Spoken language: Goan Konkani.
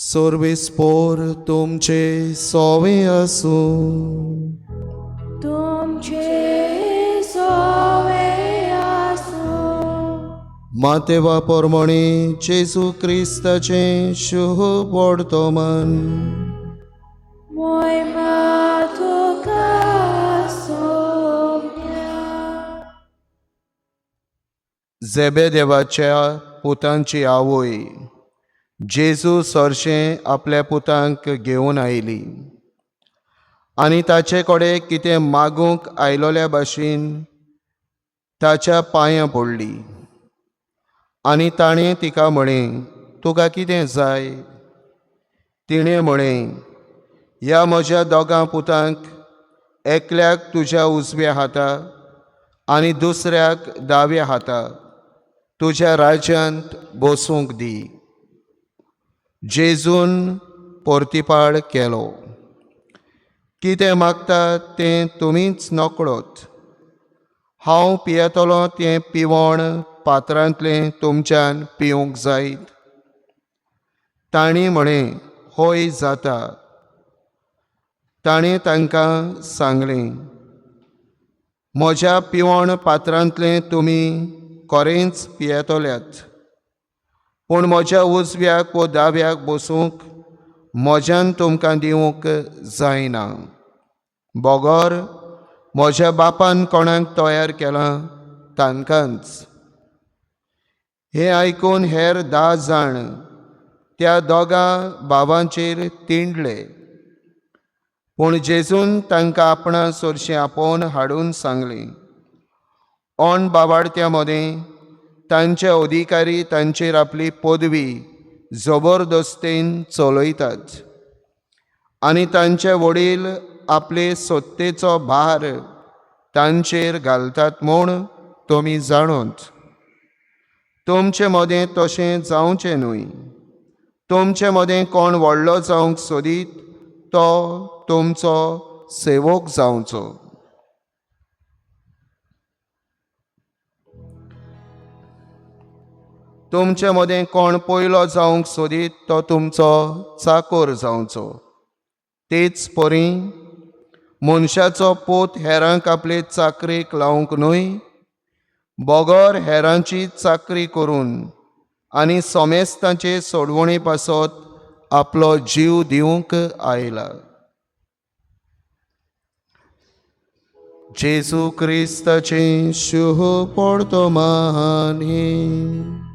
सर्वेस्पोर तुमचे सोवे आसूं. तुमचे सोवे आसूं. मातेवा पोरमणे जेजू क्रिस्ताचें शुभ वर्तमान. मोयमा तुका सोम्या. जेबेदेवाच्या पुतांची आवय जेजू सरशें आपल्या पुतांक घेवन आयली आनी ताचे कडेन कितें मागूंक आयलोल्या भाशेन ताच्या पांयां पडली आनी ताणें तिका म्हळें, तुका कितें जाय? तिणें म्हळें, ह्या म्हज्या दोगां पुतांक एकल्याक तुज्या उजव्या हाता आनी दुसऱ्याक दाव्या हाता तुज्या राज्यांत बसूंक दी. जेजून पोर्तिपाळ केलो, कितें मागता तें तुमीच नकळत. हांव पियेतलो तें पिवण पात्रांतलें तुमच्यान पिवंक जायत? तांणी म्हळें, हय जाता. ताणें तांकां सांगलें, म्हज्या पिवण पात्रांतलें तुमी खरेंच पियेतल्यात, पूण म्हज्या उजव्याक वो दाव्याक बसूंक म्हज्यान तुमकां दिवंक जायना, बगर म्हज्या बापान कोणाक तयार केलां तांकांच. हें आयकून हेर 10 जाण त्या दोगां भावांचेर तिंडले, पूण जेजून तांकां आपणा सरशीं आपोवन हाडून सांगलें, ओन बावाडत्या मदें तांचे अधिकारी तांचेर आपली पदवी जबरदस्तेन चलयतात आनी तांचे वडील आपले सत्तेचो भार तांचेर घालतात म्हूण तुमी जाणूत. तुमचे मदें तशें जावचें न्हय. तुमचे मदें कोण व्हडलो जावंक सोदीत तो तुमचो सेवक जावचो. तुमचे मदें कोण पयलो जावंक सोदीत तो तुमचो चाकोर जावचो. तेच परी मनशाचो पूत हेरांक आपले चाकरेक लावंक न्हय, बगर हेरांची चाकरी करून आनी समेस्तांचे सोडवणे पासत आपलो जीव दिवंक आयला. जेजू क्रिस्ताचें शुभ वर्तमान हें.